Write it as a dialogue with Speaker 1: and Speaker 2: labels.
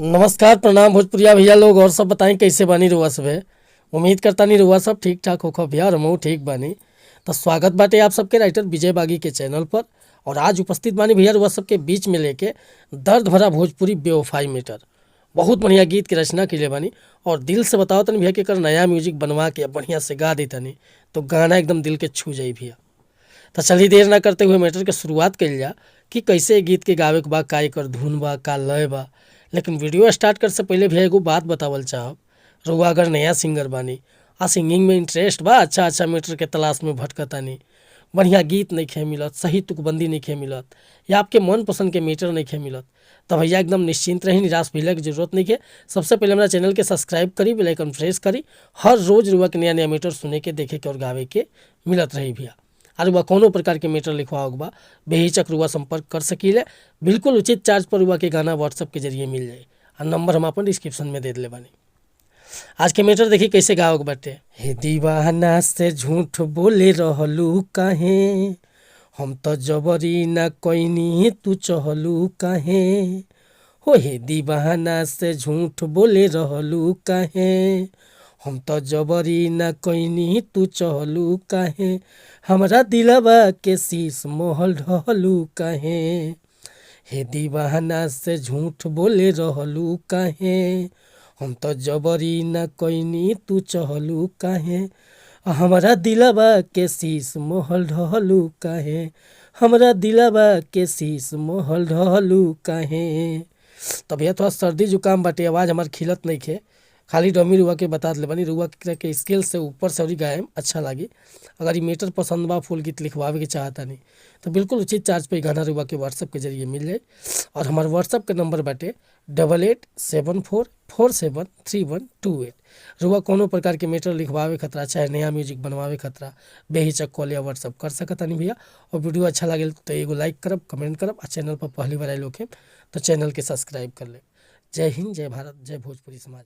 Speaker 1: नमस्कार, प्रणाम भोजपुरिया भैया लोग। और सब बताई, कैसे बानी रुआ सब है? उम्मीद करता नहीं रुआ सब ठीक ठाक होखो भैया, और हमहू ठीक बानी। तो स्वागत बाटे आप सबके राइटर विजय बागी के चैनल पर। और आज उपस्थित बानी भैया रुआ सबके बीच में लेके दर्द भरा भोजपुरी बेवफाई मीटर। बहुत बढ़िया गीत के रचना के बानी और दिल से बताओ तनी भैया कि एकर नया म्यूजिक बनवा के बढ़िया से गा दी तनी तो गाना एकदम दिल के छू जाई भैया। तो चलिए, देर ना करते हुए मैटर के शुरुआत कइल जा कि कैसे ए गीत के गावे के बा, का एकर धुन बा, का लय बा। लेकिन वीडियो स्टार्ट करे से पहले भैया एगो बात बतावल चाहब। रउआ अगर नया सिंगर बानी आ सिंगिंग में इंटरेस्ट बा, अच्छा अच्छा मैटर के तलाश में भटकतानी, बढ़िया गीत नइखे मिलत, सही तुकबंदी नइखे मिलत या आपके मन पसंद के मीटर नइखे मिलत, तो भैया एकदम निश्चिंत रही, निराश भइला के जरूरत नइखे। सबसे पहले हमारा चैनल के सब्सक्राइब करी, बेल आइकन प्रेस करी। हर रोज रुआ के नया नया मीटर सुने के, देखे के और गावे के मिलत रही भैया। और रुआ कोनो प्रकार के मीटर लिखवाओ बा, बेहिचक रुआ संपर्क कर सकीले। बिल्कुल उचित चार्ज पर रुआ के गाना व्हाट्सएप के जरिए मिल जाए और नंबर हम अपन डिस्क्रिप्शन में दे दिले बानी। आज के मैटर देखी कैसे गाओ के बाटे। हे दीवाना से झूठ बोले रहलू काहे, हम तो जबरी ना कइनी तू चहलू काहे। हो हे दीवाना से झूठ बोले रहलू काहे, हम तो जबरी ना कइनी तू चहलू काहे। हमरा दिलवा के शीश मोहल ढहलू काहे। हे दीवाना से झूठ बोले रहलू काहे, हम तो जबरी ना कइनी तू चहलू काहे। हमरा दिलवा के शीश मोहल ढहलू काहे, हमरा दिलवा के शीश मोहल ढहलू काहे। तो भैया थोड़ा सर्दी जुकाम बाटे, आवाज़ हमार खिलत नइखे। खाली डमी रुआ के बता दिले बानी। रुआ के स्केल से ऊपर से अउरी गायम अच्छा लागी। अगर ई मैटर पसंद बा, फुल गीत लिखवावे के चाहतानी तो बिल्कुल उचित चार्ज पे गाना रुआ के व्हाट्सएप के जरिए मिल जाए। और हमार व्हाट्सएप के नंबर बाटे 8874473128। रुआ कोनो प्रकार के मैटर लिखवावे खतरा चाहे नया म्यूजिक बनवावे खतरा बेहिचक कॉल या व्हाट्सएप कर सकतानी भैया। और वीडियो अच्छा लागेल तो एगो लाइक करब, कमेंट करब आ चैनल पर पहली बार आइल होखे तो चैनल के सब्सक्राइब कर ले। जय हिंद, जय भारत, जय भोजपुरी समाज।